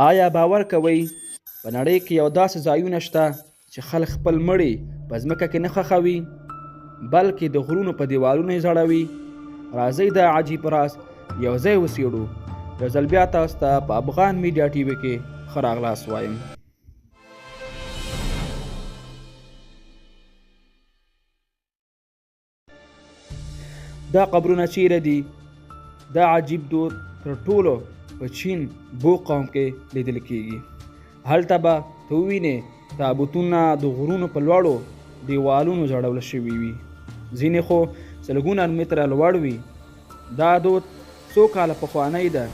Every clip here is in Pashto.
آیا باور کوئ په نړۍ کې یو داسې ځایونه شته چې خلک خپل مړي په ځمکه کې نه ښخوي، بلکې د غرونو په دیوالونو یې ځړوي؟ راځئ دا عجیب راز یو ځای وڅېړو. یو ځل بیا تاسو ته په افغان میډیا ټي وي کې ښه راغلاست وایم. دا قبرونه چیرې دي؟ دا عجیب دود تر ټولو په چین بو قوم کې لیدل کیږي. هلته به ته ووینې تابوتونه د غرونو په لوړو دیوالونو ځړول شوي وي، ځینې خو سلګونه متره لوړ وي. دا دود څو کاله پخوانی ده؟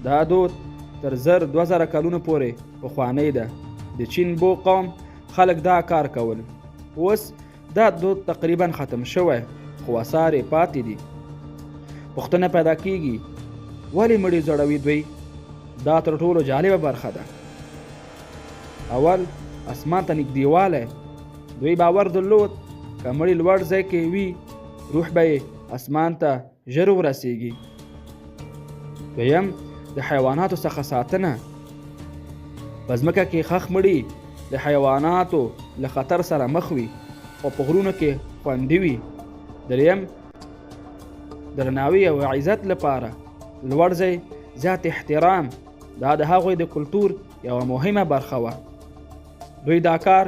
دا دود تر 2000 کلونو پورې پخوانی ده. د چین بو قوم خلک دا کار کول. اوس دا دود تقریبا ختم شوی، خو اثار یې پاتې دي. پوښتنه پیدا کیږي، ولې مړي ځړوي دوی؟ دا تر ټولو جالبه برخه ده. اول، اسمان ته نږدېوالی. دوی باور درلود که مړي لوړ ځای کې وي، روح به یې اسمان ته ژر ورسیږي. دویم، د حیواناتو څخه ساتنه. په ځمکه کې ښخ مړي د حیواناتو له خطر سره مخ وي، خو په غرونو کې خوندي وي. دریم، درناوي او عزت لپاره لوړ ځای زیات احترام. دا د هغوی د کلتور یوه مهمه برخه وه. دوی دا کار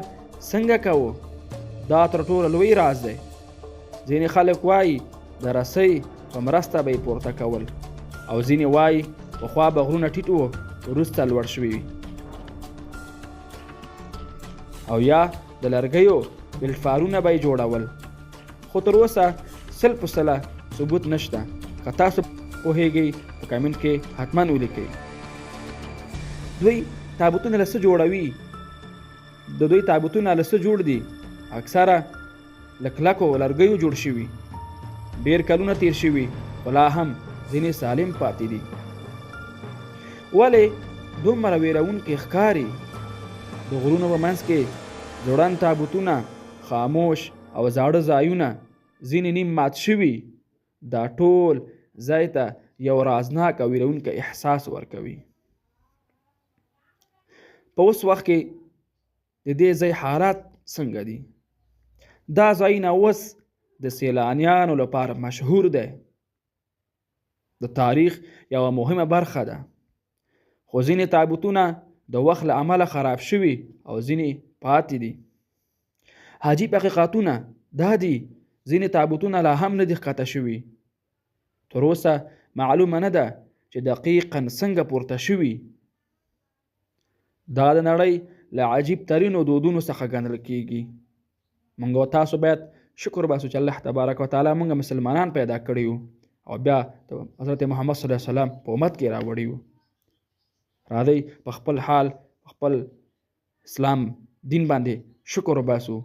څنګه کوو؟ دا تر ټولو لوی راز دی. ځینې خلک وایي د رسۍ په مرسته به یې پورته کول، او ځینې وایي پخوا به غرونه ټیټ وو، وروسته لوړ شوي وي، او یا د لرګیو پلټفارمونه به یې جوړول. خو تر اوسه 100% ثبوت نشته. که تاسو پوهیږئ په کمنټ کې حتما ولیکئ. دوی تابوتونه له څه جوړوي؟ د دوی تابوتونه له څه جوړ دي؟ اکثره له کلکو لرګیو جوړ شوي. ډیر کلونه تیر شوي، خو لا هم ځینې سالم پاتې دي. ولې دومره ویرونکي ښکاري؟ د غرونو په منځ کې ځوړند تابوتونه، خاموش او زاړه ځایونه، ځینې نیم مات شوي، دا ټول ځای ته یو رازناک او ویرونکی احساس ورکوي. په اوس وخت کې د دې ځای حالات څنګه دي؟ دا ځایونه اوس د سیلانیانو لپاره مشهور دی، د تاریخ یوه مهمه برخه ده. خو ځینې تابوتونه د وخت له امله خراب شوي او ځینې پاتې دي. عجیب حقیقتونه دا دي، ځینې تابوتونه لا هم نه دي ښکته شوي. تر اوسه معلومه نه ده چې دقیقا څنګه پورته شوي. دا د نړۍ له عجیب ترینو دودونو څخه ګڼل کیږي. موږ او تاسو باید شکر باسو چې الله تبارک وتعالی موږ مسلمانان پیدا کړي یو، او بیا حضرت محمد صلی الله علیه وسلم په امت کې راوړي یو. راځئ په خپل حال، په خپل اسلام دین باندې شکر وباسو.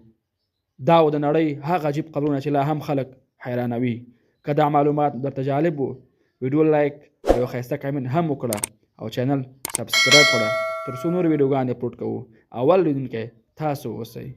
دا و د نړۍ هغه عجیب قبرونه چې لا هم خلک حیرانوي. که دا معلومات درته جالب وو، ویډیو لایک او یو ښایسته کمنټ هم وکړه، او چینل سبسکرایب کړه تر څو نور ویډیوګانې اپلوډ کوو. اول لیدونکی تاسو اوسئ.